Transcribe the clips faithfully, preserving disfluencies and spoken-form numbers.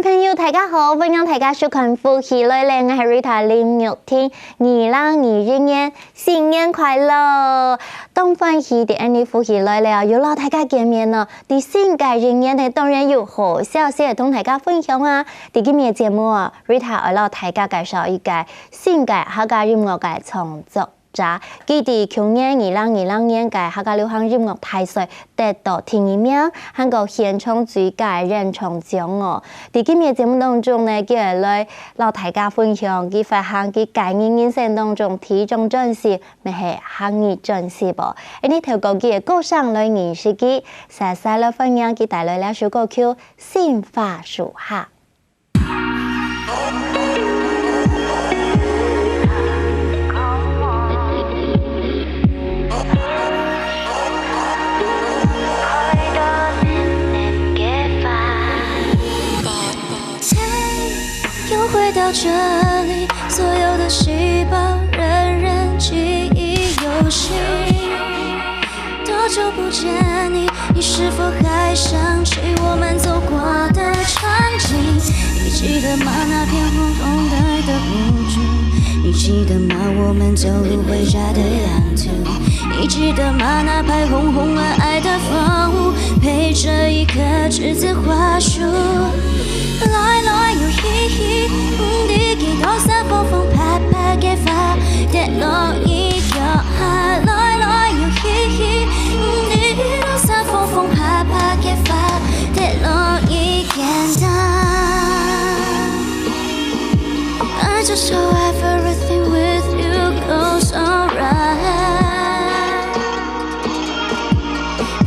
朋友，大家好，歡迎大家收看《福氣來了》，𠊎係Rita林玉婷。二零二一年新年快樂！當歡喜在恁呢《福氣來了》又摎大家見面了。在新个一年呢，當然有好消息同大家分享啊！在今日个節目啊，Rita愛摎大家介紹一個新个客家音樂个創作。 者，佢在舊年二零二零年个客家流行音樂大賽得到第二名，還過獻唱最佳原唱獎哦。在今日个節目當中呢，佢會來摎大家分享佢發行佢個人人生當中第一張專輯，乜係客語專輯哦。恁呢透過佢个歌聲來認識佢，煞煞來歡迎佢帶來這首歌曲《新花樹下》。 又回到這裡，所有的細胞仍然記憶猶新。多久不見你，你是否還想起我們走過的場景？你記得嗎？那片紅紅的的屋頂，你記得嗎？我們走路回家的樣子。 你記得嗎？那排紅紅矮矮的房屋，陪著一棵梔子樺樹。來來又去去，毋知幾多儕風風啪啪个花，跌落你腳下。來來又去去，毋知幾多儕風風啪啪个花，跌落你肩擔。 I just hope everything with you goes alright.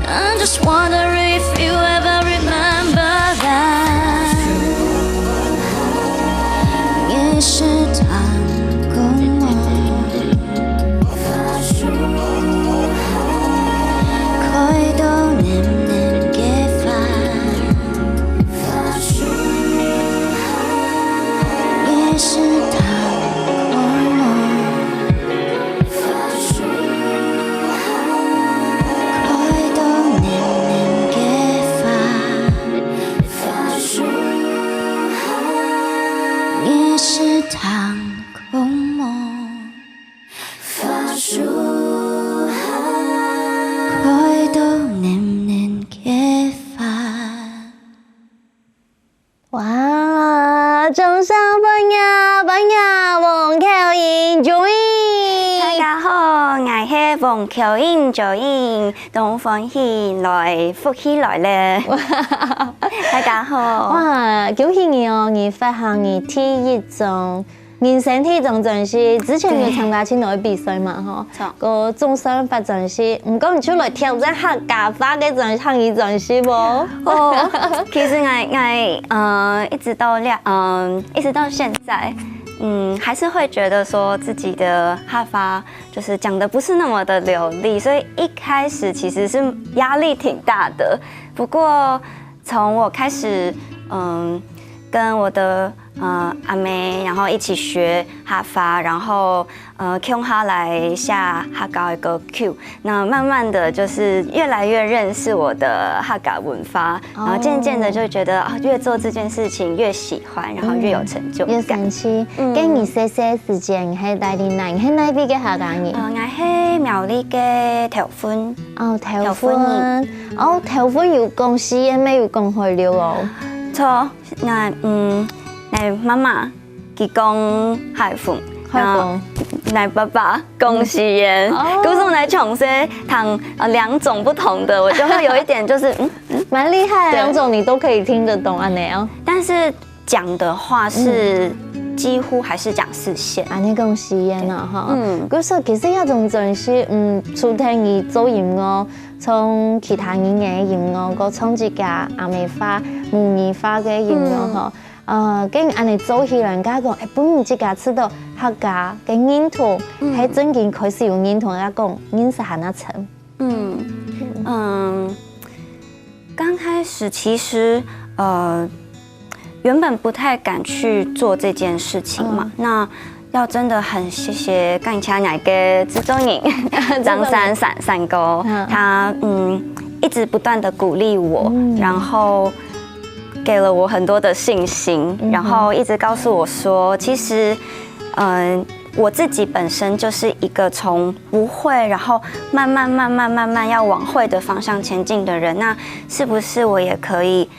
I just wonder if you ever remember that. 你是糖果吗？開到黏黏个花。 你是糖果嗎？開到黏黏个花。你是糖果嗎？ 開到黏黏个花。哇，掌聲歡迎，歡迎黃巧英Joy。大家好，𠊎係黃巧英Joy，當歡喜來福氣來了。大家好。哇，恭喜你哦，你發行你第一張 人生第一張專輯，之前有參加盡多个比賽嘛，吼。著。个總算發專輯，毋過你就來挑戰客家話个專，客語專輯無？哦，其實𠊎，𠊎，呃，一直到這，嗯，一直到現在，嗯，還是會覺得說自己的客話就是講得不是那麼的流利，所以一開始其實是壓力挺大的。不過從我開始，嗯，跟我的 呃，阿姆，然後一起學客話，然後，呃，共下來寫客家的歌曲。那慢慢的就是越來越認識我的客家文化，然後漸漸的就覺得，啊，越做這件事情越喜歡，然後越有成就感。越生趣。嗯。該你細細時節，你係在哪，你係哪位个客家人？呃，𠊎係苗栗个頭份。哦，頭份。頭份人。哦，頭份有講四縣，乜有講海陸哦。著。 𠊎，嗯，𠊎媽媽佢講海豐，海豐。然後𠊎爸爸講四縣，哦。故所𠊎從細聽，呃，兩種不同的，我就會有一點就是，嗯，嗯。蠻厲害，對。兩種你都可以聽得懂，恁呢哦。但是講的話是，嗯。幾乎還是講四縣。恁呢講四縣啊，吼。嗯。故所其實這種專輯，嗯，除忒你做音樂，唱其他人个音樂，過唱自家阿姆話、母語話个音樂，吼。 呃，跟恁呢做起來，人家講，哎，分你自家知道客家个認同，嗯。還真正開始有認同，人家講認識還較深。嗯，嗯，剛開始其實，呃，原本不太敢去做這件事情嘛，嗯。那要真的很謝謝剛才那個製作人，製作人。張珊珊，珊哥，嗯。他，嗯，一直不斷地鼓勵我，嗯。然後给了我很多的信心，然后一直告诉我说，其实，嗯，我自己本身就是一个从不会，然后慢慢慢慢慢慢要往会的方向前进的人，那是不是我也可以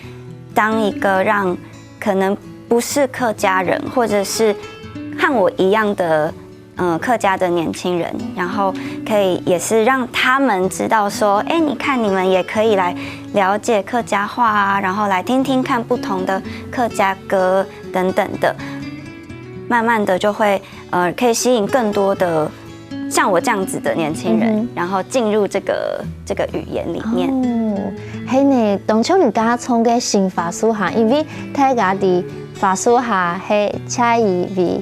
当一个让可能不是客家人，或者是和我一样的，嗯，客家的年轻人，然后可以也是让他们知道说，哎，你看你们也可以来了解客家话啊，然后来听听看不同的客家歌等等的，慢慢的就会，呃，可以吸引更多的像我这样子的年轻人，然后进入这个这个语言里面。哦，係呢，當初你家創个新花樹下，因為大家知花樹下係蔡依維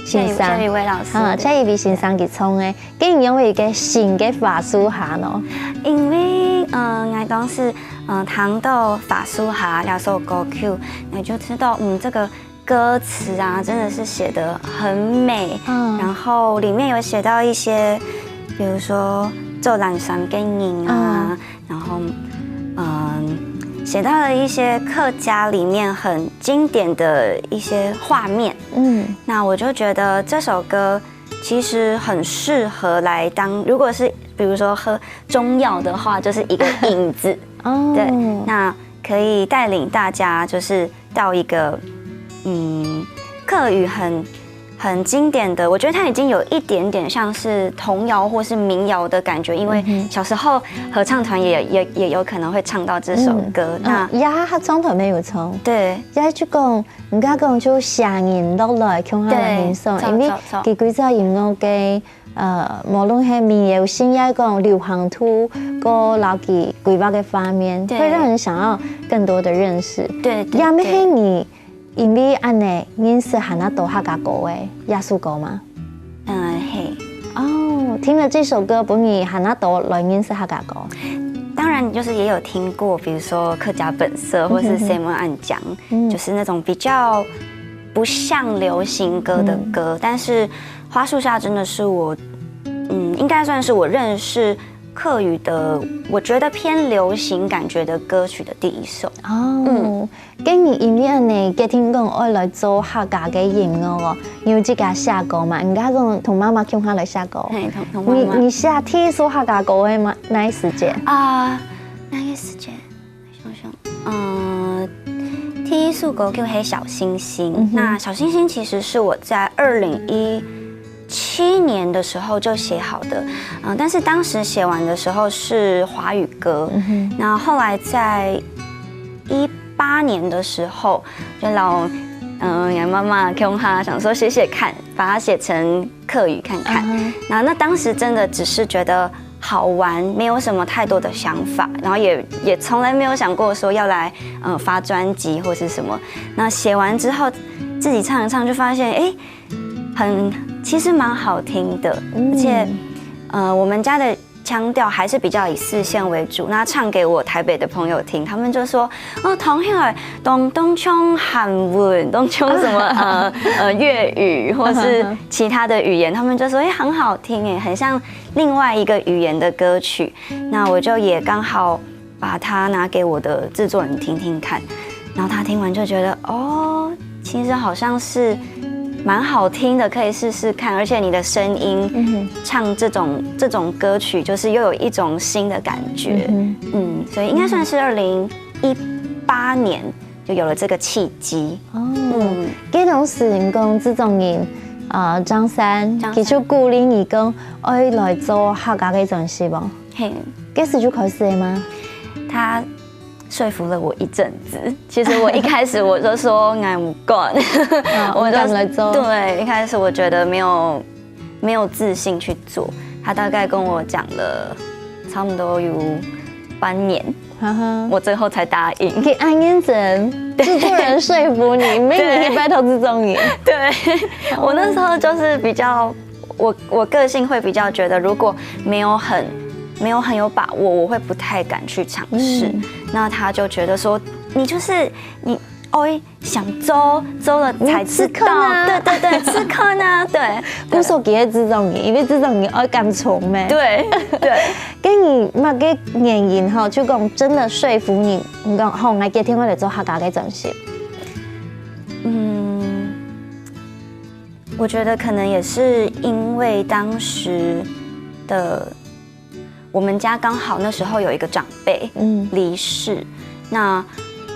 先生，蔡依維老师，啊，蔡依維先生佢創个，跟你因為一个新个花樹下呢？因为，呃，我当时，呃，谈到花树下那首歌曲，我就知道，嗯，这个歌词啊，真的是写得很美，嗯，然后里面有写到一些，比如说做蓝衫个人啊，然后，嗯，写到了一些客家里面很经典的一些画面，嗯，那我就觉得这首歌其实很适合来当，如果是比如说喝中药的话，就是一个引子，哦，对，那可以带领大家就是到一个，嗯，客语很很经典的，我觉得它已经有一点点像是童谣或是民谣的感觉，因为小时候合唱团也也也有可能会唱到这首歌。那呀，合唱团没有唱，对，也就讲，人家讲就下人落来，共下来欣赏，因为佢规则音乐个。呃，無論係民謠性也講流行度，个老佢規劃个方面，會让人想要更多的认识。对，也乜係你因为恁呢认识還較多客家歌个耶穌歌吗？嗯，嘿。哦，听了这首歌，本你還較多來认识客家歌。当然，就是也有听过，比如说客家本色，或是 Simon 暗讲，就是那种比较不像流行歌的歌，但是。 花树下真的是我，嗯，应该算是我认识客语的，我觉得偏流行感觉的歌曲的第一首。哦，跟你一面呢，决定讲爱来做客家个音乐哦，你有自家写歌嘛？你家讲同妈妈共下来写歌。嘿，同同妈妈。你你写第一首客家歌个嘛？哪一时间？啊，哪个时间？ 想想，嗯，第一首歌曲是《小星星》。那《小星星》其实是我在二零一七年的时候就写好的，嗯，但是当时写完的时候是华语歌，那后来在一八年的时候，就让我，嗯，跟妈妈共下想说写写看，把它写成客语看看。然后那当时真的只是觉得 好玩，没有什么太多的想法，然后也也从来没有想过说要来嗯发专辑或是什么。那写完之后，自己唱一唱，就发现哎，很其实蛮好听的，而且呃我们家的腔调还是比较以四县为主。那唱给我台北的朋友听，他们就说哦，同学当当像韩文，当像什么呃呃粤语或是其他的语言，他们就说哎很好听哎，很像 另外一个语言的歌曲，那我就也刚好把它拿给我的制作人听听看，然后他听完就觉得哦，其实好像是蛮好听的，可以试试看，而且你的声音唱这种这种歌曲，就是又有一种新的感觉，嗯，所以应该算是二零一八年就有了这个契机。哦，該当时你讲制作人，呃，张三，佢就鼓励你讲，爱来做客家个专辑无？嘿，该时就开始了吗？他说服了我一阵子。其实我一开始我就说 I'm gone，我敢来做。对，一开始我觉得没有没有自信去做。他大概跟我讲了差不多有半年，我最后才答应。佢恁认真，制作人说服你，没你去拜托制作人。对，我那时候就是比较，我我个性会比较觉得，如果没有很没有很有把握，我会不太敢去尝试。那他就觉得说，你就是你。會想做，做了才知道。你吃看啊。對對對，吃看啊，對。故所佢个製作人，因為製作人愛感動咩？對對。跟你麼个原因吼，就講真的說服你，你講好，𠊎決定愛來做客家个專輯。嗯，我覺得可能也是因為當時的我們家剛好那時候有一個長輩，嗯離世，那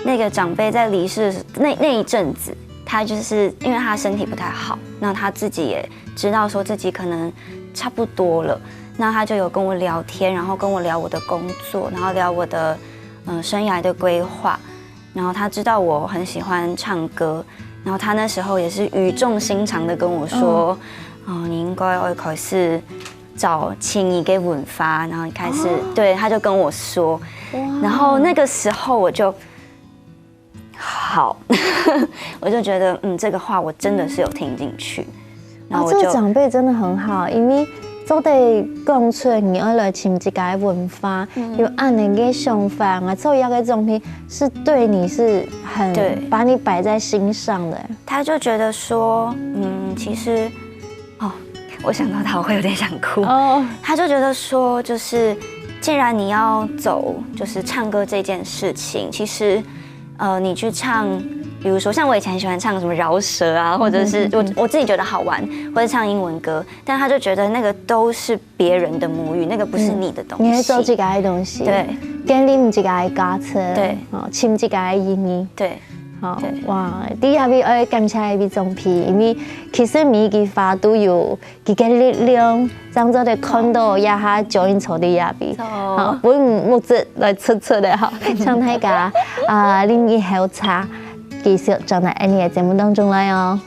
那個長輩在離世的那那一陣子，他就是因為他身體不太好，那他自己也知道說自己可能差不多了，那他就有跟我聊天，然後跟我聊我的工作，然後聊我的嗯、呃生涯的規劃，然後他知道我很喜歡唱歌，然後他那時候也是語重心長的跟我說，哦、你應該要開始找青怡个文化，然後開始、對，他就跟我說，然後那個時候我就好，我就覺得嗯，這個話我真的是有聽進去，然後哦，我就、這個長輩真的很好，因為做得講出你愛來尋自家个文化，有恁樣个想法，啊，做一個作品是對你是很對把你擺在心上的。他就覺得說，嗯，其實，哦，我想到他我會有點想哭。哦，他就覺得說，就是既然你要走，就是唱歌這件事情，其實，呃，你去唱，比如說像我以前很喜歡唱什麼饒舌啊，或者是我我自己覺得好玩，或者唱英文歌，但他就覺得那個都是別人的母語，那個不是你的東西。你會做自家个東西，對，建立自家个價值，對哦，尋自家个意義。對，好對，哇，第一位愛感謝一位總批，因為其實每一句話都有佢个力量，正做得看到這下Joy坐在這位，哦好，分目汁來出出來哈，請大家啊，啉一口茶，繼續轉來𠊎个節目當中來哦。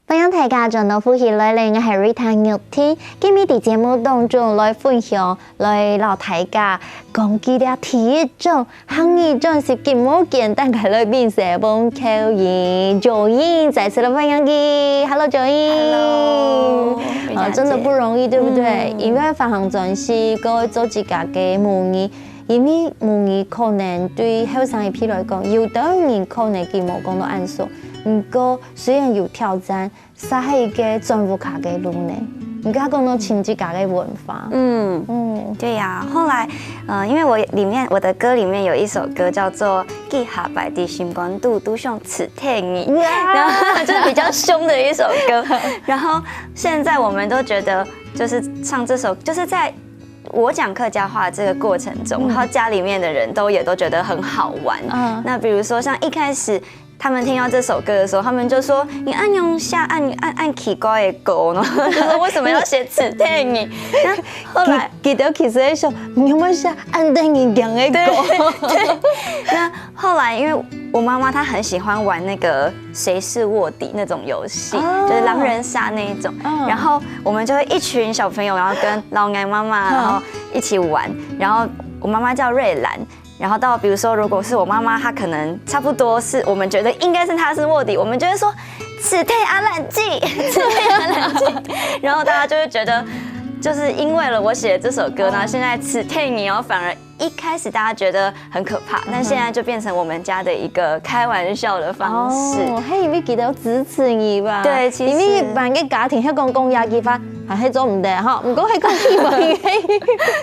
歡迎大家轉到福氣來了，𠊎係Rita玉婷。今日在節目當中來分享，來摎大家講起了第一張客語專輯，今無簡單个來賓係黃巧瑩，Joy，再次來歡迎佢。Hello，Joy。 Hello，啊，真的不容易，對不對？嗯因為發行專輯，過做自家个母語，因為母語可能對後生一輩來講，有的人可能佢無講到恁熟，毋過雖然有挑戰， 算係一個轉屋下个路呢。你剛剛講到尋自家个文化，嗯，嗯，對呀、後來，呃，因為我裡面我的歌裡面有一首歌叫做《幾下擺在心肝肚都想辭退你》，然後就是比較兇的一首歌。然後現在我們都覺得，就是唱這首，就是在我講客家話這個過程中，然後家裡面的人都也都覺得很好玩。嗯那比如說像一開始他們聽到這首歌的時候，他們就說：「你恁樣寫恁恁恁奇怪的歌呢？」就說為什麼要寫辭退你？那後來佢佢兜其實在想，你有沒有寫恁得人驚个歌？那後來因為我媽媽她很喜歡玩那個誰是臥底那種遊戲，哦就是狼人殺那一種。嗯然後我們就會一群小朋友，然後跟老奶媽媽，然後一起玩。然後我媽媽叫瑞蘭，然後到比如說，如果是我媽媽，她可能差不多是我們覺得應該是她是臥底，我們就會說：「辭退阿蘭姐，辭退阿蘭姐。」然後大家就會覺得，就是因為了我寫了這首歌，然後現在辭退你，然後反而一開始大家覺得很可怕，但現在就變成我們家的一個開玩笑的方式。哦，還以為佢兜支持你吧？對其實因為一般个家庭，係講講這句話，還係做毋得哈。毋過係講希望，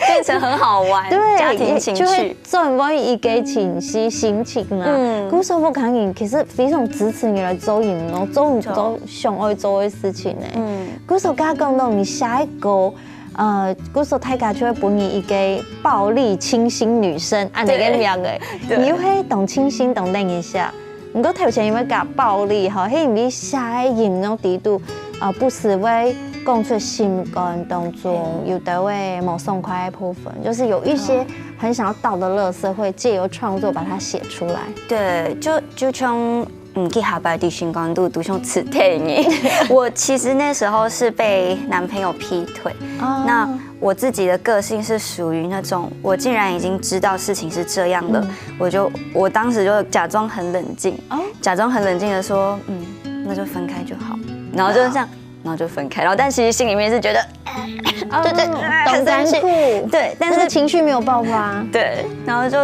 變成很好玩，對，家庭情就會趣。轉換一個情緒心情啦。嗯故所屋下人其實非常支持你來做音樂，做你對做想愛做个事情呢。嗯，故所剛剛講到你下一個，呃，故所大家就會分你一個暴力清新女生，恁樣个名个，對你又係當清新當得人惜。毋過頭先因為講暴力吼，係因為寫个音樂裡肚，啊，不時會講出心肝當中有兜个無爽快个部分，就是有一些很想要倒的垃圾，會藉由創作把它寫出來。對，就就像嗯，去下班的心肝肚，独雄辞退你。我其实那时候是被男朋友劈腿，哦那我自己的个性是属于那种，我竟然已经知道事情是这样了，我就我当时就假装很冷静，哦假装很冷静的说，嗯，那就分开就好，然后就是这样，然后就分开，然后但其实心里面是觉得，哦对对，很生气懂辛苦，对，但是但是情绪没有爆发。对，然后就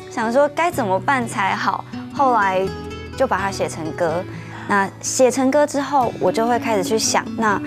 想说该怎么办才好，后来就把它写成歌。那写成歌之后，我就会开始去想，那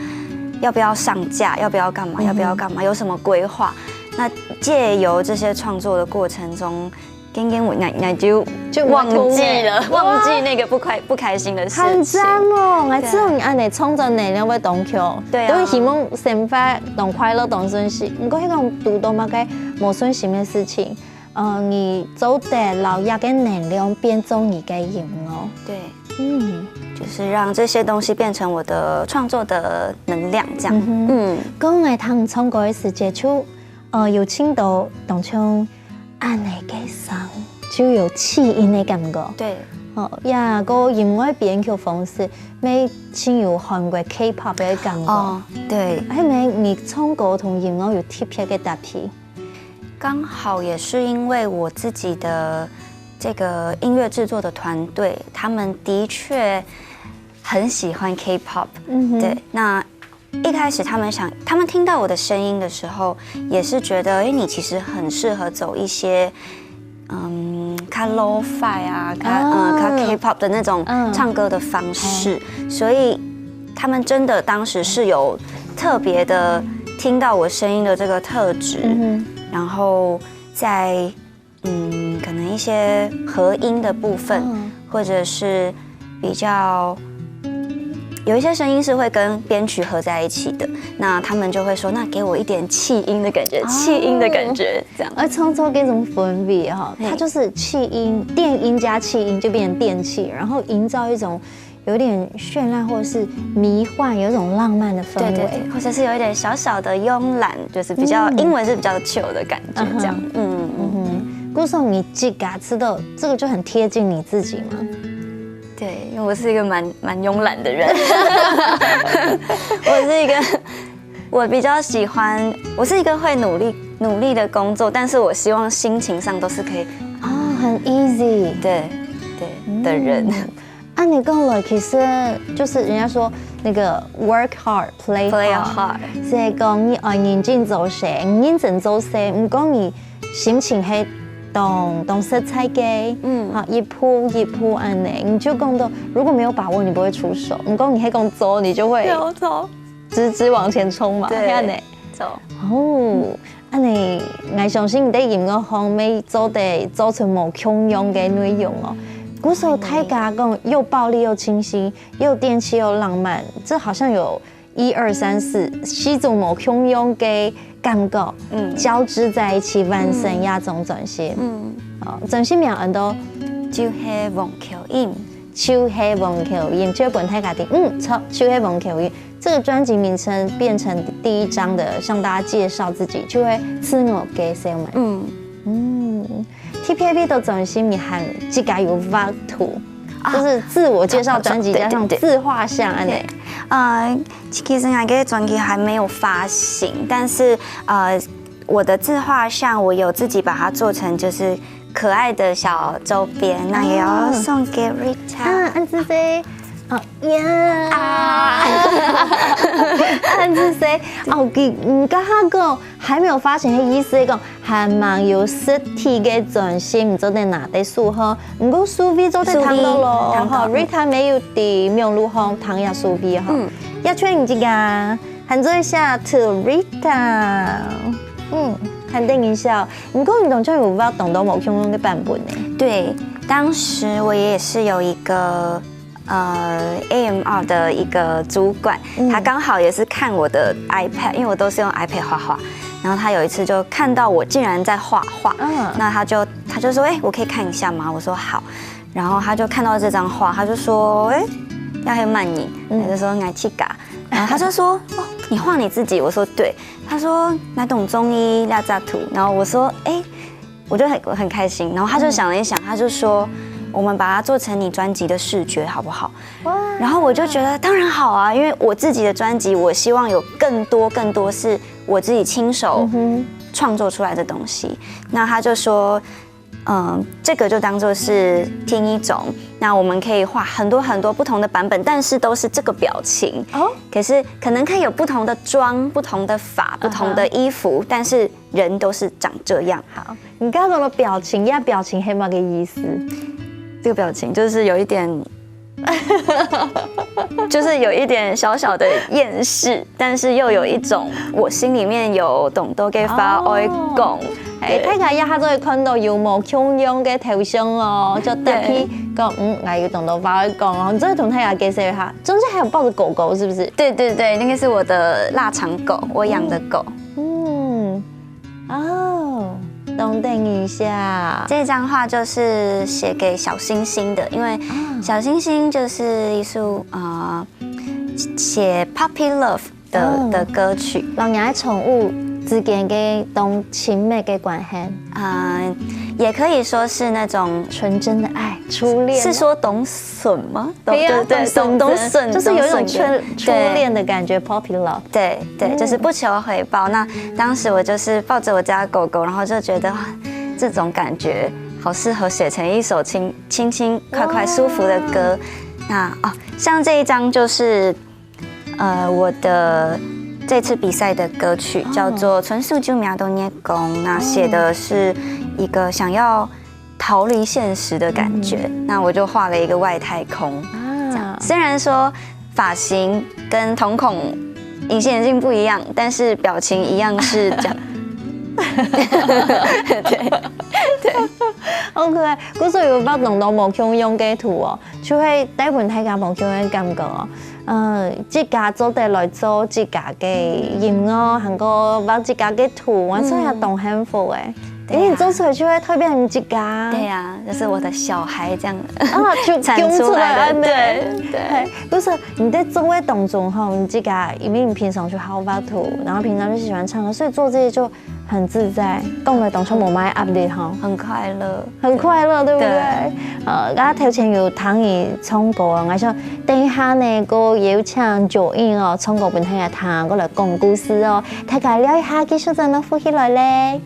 要不要上架？要不要干嘛？要不要干嘛？有什么规划？那借由这些创作的过程中，刚刚我那那就就忘记没空欸了，忘记那个不开不开心的事情。很赞哦！哎，这种你按呢创作能量会当强，对啊都会希望生活当快乐、当顺心。不过，迄种堵到么个无顺心的事情，呃，你做得让这个能量变做你个音乐。对，嗯，就是让这些东西变成我的创作的能量，这样。嗯哼嗯，刚我听你唱歌的时节，就呃有听到当像按呢个声，就有气音的感觉。对。哦，呀，个音乐编曲方式，乜真有韩国 K-pop 的感觉。哦，对，还没你唱歌同音乐有特别的搭配。刚好也是因为我自己的这个音乐制作的团队，他们的确很喜欢 K-pop。嗯哼对，那一开始他们想，他们听到我的声音的时候，也是觉得，哎，你其实很适合走一些，嗯，看 lo-fi 啊，看啊嗯，看 K-pop 的那种嗯唱歌的方式，所以他们真的当时是有特别的听到我声音的这个特质，嗯然后在嗯，可能一些和音的部分，嗯或者是比较有一些声音是会跟编曲合在一起的，那他们就会说，那给我一点气音的感觉，气音的感觉，这样。而创作这种氛围哈，嘿它就是气音，电音加气音就变成电气，然后营造一种有点绚烂或者是迷幻，有一种浪漫的氛围。对对对，或者是有一点小小的慵懒，就是比较、嗯英文是比较 chill 的感觉，这样。嗯嗯嗯哼，故所你自家知道这个就很贴近你自己嘛。对，因为我是一个蛮蛮慵懒的人，我是一个我比较喜欢，我是一个会努力努力的工作，但是我希望心情上都是可以啊，很 easy。对对的人。按你讲了，其实就是人家说那个 work hard, play Play hard， hard，所以讲你爱认真做事，认真做事，毋过你心情系当当实在个，嗯哈，一步一步按呢，你就讲到，如果没有把握，你不会出手，毋过你系讲做，你就会有错，直直往前冲嘛，对按呢。走。哦，按呢，我相信你在音乐方面做得做出无共样的内容哦。故所大家讲又暴力又清新，又电气又浪漫，这好像有一二三四四种无共样的感觉，嗯交织在一起完成这种转型。嗯，哦，转型名安到就系黃巧音。就系黃巧音，就本大家听，嗯，错，就系黃巧音。这个专辑名称变成第一张的，向大家介绍自己，就系自我介绍嘛。嗯，嗯，T P A B 的转型，你喊自家有 vlog 图，啊就是自我介绍专辑对加上对对自画像，按呢。呃，其实我个专辑还没有发行，但是呃，我的自画像我有自己把它做成就是可爱的小周边，那也要送给 Rita。啊，安志飞，哦耶，啊，安志飞，哦，你你刚刚讲还没有发行，的意思讲还蛮有实体的转型，毋做得拿得数哈，毋过数位做得听到咯，数位听到哈，Rita没有的，没有路红唐雅数位哈，嗯要劝你这个，喊做一下 to Rita，嗯，很等一下，毋过你当中有 vlog 当多无共样的版本呢。对，当时我也是有一个呃 A M R 的一个主管，嗯他刚好也是看我的 iPad，因为我都是用 iPad 画画，然后他有一次就看到我竟然在画画，嗯那他就他就说，哎、我可以看一下吗？我说好，然后他就看到这张画，他就说，哎、要黑曼影，嗯他就说 ngài 自家，然后他就说，哦，你画你自己？我说对，他说 ngài 当中意那张图，然后我说，哎、我就很我很开心，然后他就想了一想，他就说，我们把它做成你专辑的视觉好不好？”哇！然后我就觉得当然好啊，因为我自己的专辑，我希望有更多更多是我自己亲手创作出来的东西。那他就说，嗯，这个就当做是听一种，那我们可以画很多很多不同的版本，但是都是这个表情。哦，可是可能可以有不同的妆、不同的发、不同的衣服，但是人都是长这样。好，你刚刚讲的表情，呀，表情是什么个意思？这个表情就是有一点，就是有一点小小的厌世，但是又有一种我心里面有当多个话爱讲。哎，大家一下就会看到有无共样个头像哦，就特别讲，嗯，我有当多话爱讲哦。你再同大家介绍一下，中间还有抱着狗狗，是不是？对对对，那个是我的腊肠狗，我养的狗。嗯，哦，等等一下，这张画就是写给小星星的，因为小星星就是一束呃写 puppy love 的、的歌曲。老娘的宠物之间个当亲密个关系，嗯，也可以说是那种纯真的爱，初恋是说懂什么？对呀，对对，懂懂什，就是有一种初初恋的感觉，puppy love。对对，就是不求回报。那当时我就是抱着我家狗狗，然后就觉得哇，这种感觉好适合写成一首轻轻轻快快舒服的歌。那哦，像这一张就是呃我的这次比赛的歌曲，叫做《纯素就秒都捏工》，那写的是一个想要逃离现实的感觉。那我就画了一个外太空，这样。虽然说发型跟瞳孔、隐形眼镜不一样，但是表情一样是这样。对对，好可爱。故所有发当多无共样个图哦，就会带分大家无共样个感觉哦。嗯，自家做得来做自家个音乐，还过画自家个图，完全也当幸福哎。因为你做出来就会特别你自家。对呀，就是我的小孩这样啊，就产出来的，对对。就是你在做个当中吼，你自家因为你平常就好画图，然后平常就喜欢唱歌，所以做这些就很自在，讲个当中无么个压力吼，很快乐，很快乐，对不对？呃，刚刚头前有听你唱歌啊，我想等一下呢，个邀请Joey哦，唱歌分大家听，过来讲故事哦，大家聊一下，继续再来复习来嘞。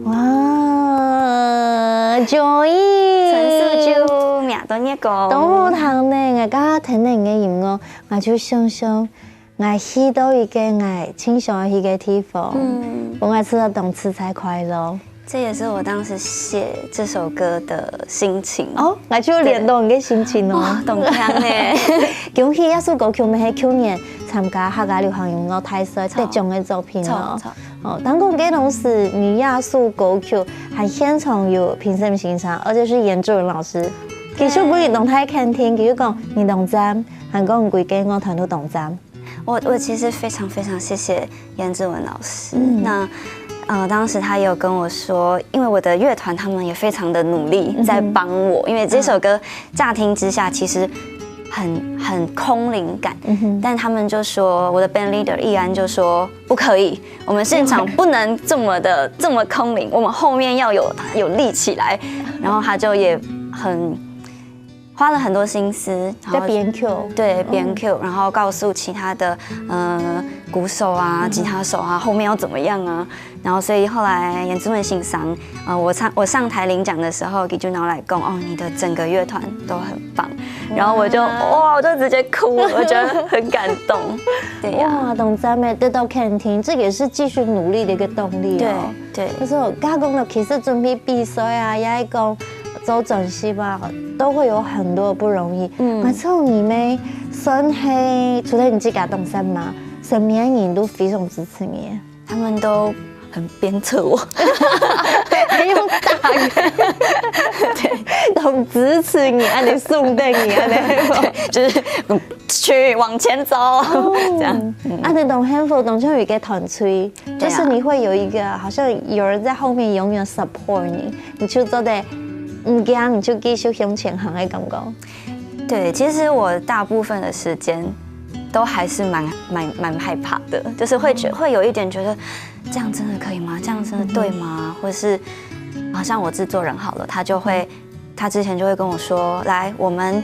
哇，Joey，陈素就秒都捏狗，都好听呢！我刚刚听你个音乐，我就想想， ，𠊎去到一個𠊎盡想去个地方，嗯，分𠊎試著當自在快樂。這也是我當時寫這首歌的心情。哦，𠊎就聯動你个心情哦。哇，當強呢。恭喜這首歌曲乜係舊年參加客家流行音樂大賽得獎个作品哦。哦，當講該當時你這首歌曲還現場有評審先生，而且是顏志文老師，其實分你當大肯定，佢就講你當讚，還講你歸個樂團都當讚。我我其實非常非常謝謝顏志文老師。嗯，那呃，當時他也有跟我說，因為我的樂團他們也非常的努力在幫我，嗯，因為這首歌乍聽之下其實很很空靈感，嗯哼，但他們就說，我的 band leader 易安就說不可以，我們現場不能這麼的這麼空靈，我們後面要有有力起來，然後他就也很花了很多心思，然後在編曲，對，編曲，然後告訴其他的呃鼓手啊、吉他手啊，後面要怎麼樣啊。然後所以後來顏志文先生，呃，我上我上台領獎的時候，佢就拿來講，哦，你的整個樂團都很棒。然後我就哇，我就直接哭了，我覺得很感動。對呀，哇，當讚欸，得到肯定，這也是繼續努力的一個動力哦。對，就是我剛剛講的，其實準備比賽啊，也係講做專輯啊，都會有很多不容易。嗯，𠊎想你乜算係除了你自家當讚嘛，身邊人都非常支持你。他們都很鞭策我，還用打的，對，都支持你，恁樣送等你，恁樣。對，就是嗯，去往前走，這樣。嗯，啊，你當幸福，當像有一個團隊，就是你會有一個好像有人在後面永遠 support 你，你就做得毋驚，你就繼續向前行的感覺。對，其實我大部分的時間都還是蠻蠻蠻害怕的，就是會覺會有一點覺得，這樣真的可以嗎？這樣真的對嗎？或是，啊，像我製作人好了，他就會，他之前就會跟我說，來，我們，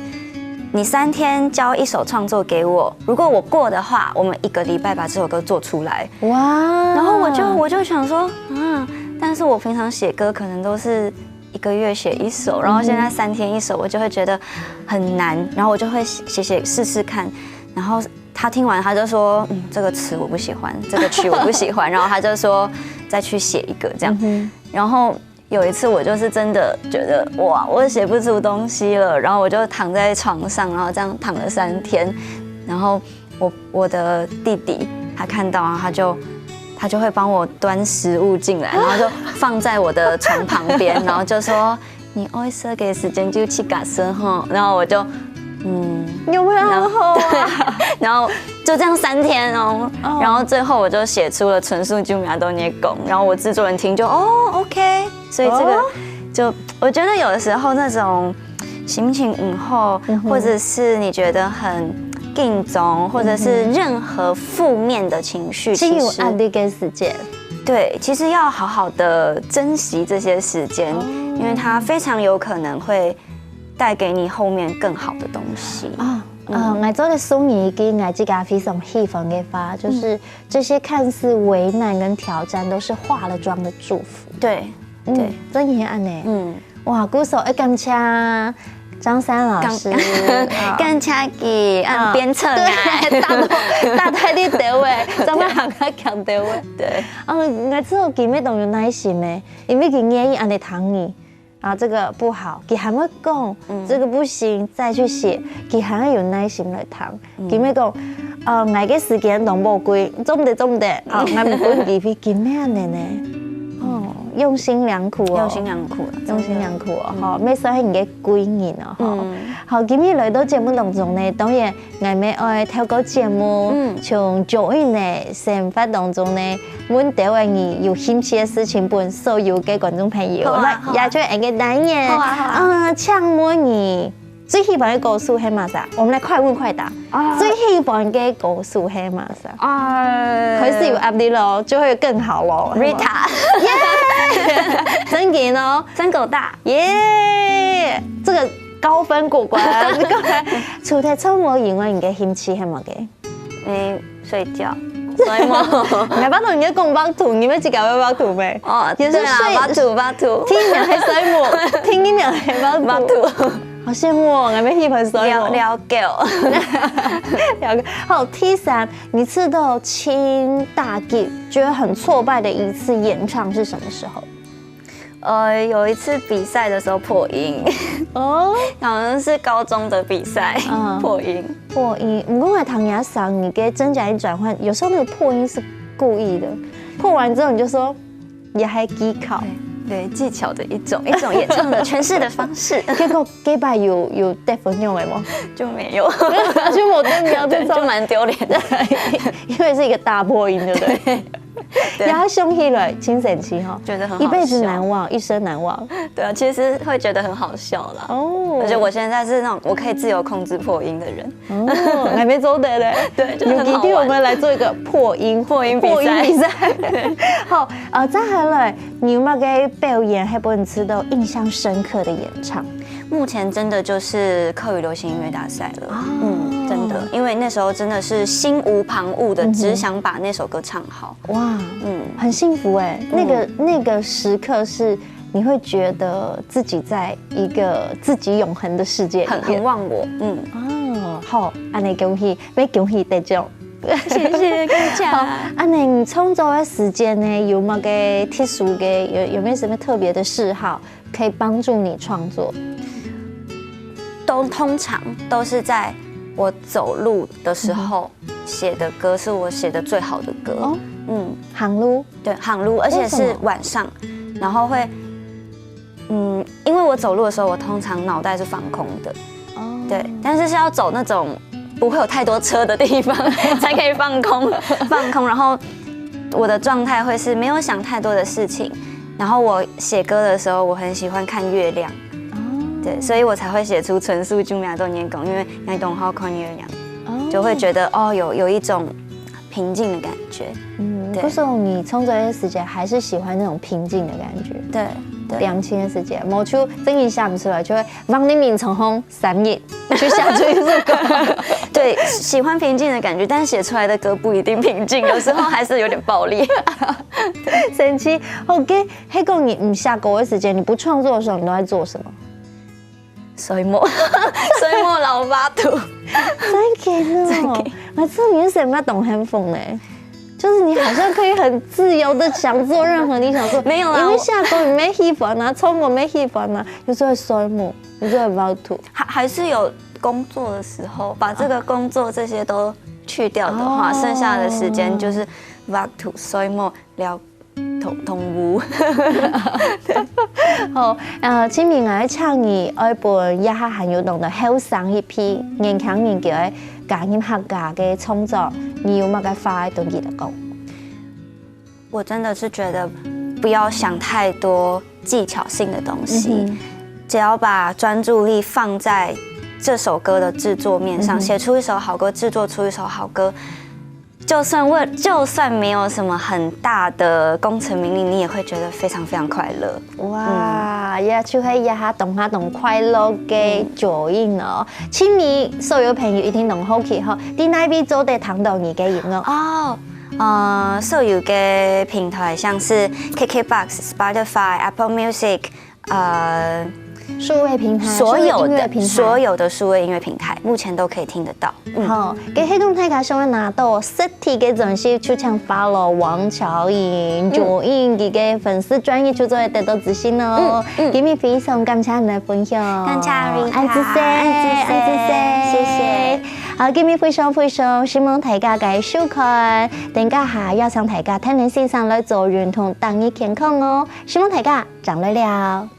你三天交一首創作給我，如果我過的話，我們一個禮拜把這首歌做出來。哇！然後我就我就想說，啊，但是我平常寫歌可能都是一個月寫一首，然後現在三天一首，我就會覺得很難，然後我就會寫寫試試看，然後他聽完他就說，嗯，這個詞我不喜歡，這個曲我不喜歡，然後他就說再去寫一個這樣，然後有一次我就是真的覺得哇，我寫不出東西了，然後我就躺在床上，然後這樣躺了三天，然後我我的弟弟他看到啊，他就他就會幫我端食物進來，然後就放在我的床旁邊，然後就說你愛食个時間就自家食吼，然後我就嗯，有沒有很好啊？然後就這樣三天哦，然後最後我就寫出了純素就米阿多捏工，然後我製作人聽就哦，OK，所以這個就我覺得有的時候那種心情午後，或者是你覺得很緊張，或者是任何負面的情緒，其實有壓力的時間，對，其實要好好的珍惜這些時間，因為它非常有可能會帶給你後面更好的東西。啊，嗯，𠊎做得送你一句𠊎自家非常喜歡的話，就是這些看似危難跟挑戰，都是化了妝的祝福。對，嗯，對，真的很按呢。嗯，哇，故所要感謝張珊老師，感謝佢，嗯，鞭策啊，對，打到打到你兜位，怎麼行啊強兜位？對，嗯，𠊎知道佢乜當有耐心呢，因為佢願意按呢聽你。 啊，這個不好，佢還會講，這個不行，再去寫，佢還要有耐心來聽。佢會講，呃，𠊎个時間當寶貴，做毋得，做毋得，啊，𠊎毋分機會，佢乜恁呢呢？哦，用心良苦哦，用心良苦，用心良苦哦，吼，乜算係你个貴人哦，吼。好，今日來到節目當中呢，當然 𠊎乜愛透過節目，從Joey呢生活當中呢，問兜仔你有興趣个事情，分所有个觀眾朋友。好啊，好啊。也就恁个單元，好啊，好啊。啊，請問你最喜歡个歌手係麼儕？我們來快問快答。啊。最喜歡个歌手係麼儕？啊。開始有壓力咯，就會更好咯。Rita。耶！真个哦。真个大。耶！這個高分過關，過關。除了唱歌以外，你个興趣係麼个？ 欸，睡覺，睡目。你還捌同人家講畫圖，你會自家會畫圖無？哦，也是對啊，睡畫圖，畫圖。第一名係睡目，第二名係畫圖。畫圖。好羡慕哦，𠊎也喜歡睡目。了了解。了解。好，第三，你試著盡打擊，覺得很挫敗的一次演唱是什麼時候？呃，有一次比赛的时候破音，哦，好像是高中的比赛，嗯破音。破音。毋過𠊎聽你講，你个真假音轉換，有時候那個破音是故意的，破完之後你就說也還技巧。对，技巧的一种一种演唱的诠释的方式。結果這擺有有得分用的嗎？就没有，就我跟你聊这对，就种，蛮丢脸的。因為是一個大破音，對不對？对然後想起來，真神奇哈，觉得很好笑一輩子難忘，一生難忘。对啊，其实会觉得很好笑啦。哦而且我现在是那种我可以自由控制破音的人。哦，還沒做得嘞。对，就是很好玩。有機會我們來做一個破音破音比賽破音比賽。好，呃，再下來，你有沒有个表演，還有你試著印象深刻的演唱？目前真的就是客语流行音乐大赛了。哦嗯，真的，因为那时候真的是心无旁骛的，只想把那首歌唱好。哇，嗯，很幸福哎、那個那個時刻是你會覺得自己在一個自己永恆的世界裡面。很很忘我。嗯，哦，好，恁仔恭喜，要恭喜得獎。谢谢大家。恁仔你創作个時間呢，有無个特殊个，有有沒有什麼特別的嗜好可以幫助你創作？都通常都是在我走路的时候写的歌，是我写的最好的歌。哦嗯，行路。对，行路，而且为什么是晚上，然后会，嗯，因为我走路的时候，我通常脑袋是放空的，哦对，但是是要走那种不会有太多车的地方才可以放空，放空，然后我的状态会是没有想太多的事情。然后我写歌的时候，我很喜欢看月亮，哦对，所以我才会写出陈述就没有多年工，因为那懂好看月亮，哦就会觉得哦，有有一种平静的感觉。嗯，对可是你創作的時間還是喜歡那種平靜的感覺，对对涼清的時間，無就真的寫不出來，就會往你面前吼三日，去寫出一首歌。对，喜欢平静的感觉，但写出来的歌不一定平静，有时候还是有点暴力。神奇。OK，黑狗，你你寫歌的時間，你不創作的時候，你都在做什麼？睡目，睡目老巴肚。真的哦，我知道你是什麼懂很疯嘞，就是你好像可以很自由的想做任何你想做。没有啦我因為寫歌你沒喜歡啊，創作沒喜歡啊，有時候會睡目，有時候會無吐。还还是有工作的时候，把这个工作这些都去掉的话，哦剩下的时间就是 back to 睡目聊同同屋。好，呃，清明啊，請你愛分這下還有當多後生一輩年輕人，佢愛加入客家个創作，你有麼个話愛同佢等講？我真的是觉得不要想太多技巧性的东西，嗯哼只要把专注力放在这首歌的制作面上，嗯哼写出一首好歌，制作出一首好歌，就算为就算没有什么很大的功成名利，你也会觉得非常非常快乐。哇，也就係一下當下當快樂个酒印哦。清明所有朋友一定當好奇吼，在哪位做得聽到你个音樂？哦，呃，所有个平台像是KKBOX、Spotify、Apple Music，呃，数位平台，所有的数位音樂平台。所有的数位音乐平台，目前都可以听得到。嗯，好，該係講大家想要拿到實體个專輯，就請follow王巧穎、九穎佢个粉絲專頁，就做得得到資訊哦。嗯嗯今日非常感謝你的分享，感謝Rita，愛知識，愛知識愛知識，謝謝。好，今日非常非常希望大家个收看，等下下邀請大家聽聽先生來做運動，等你健康哦。希望大家正來尞。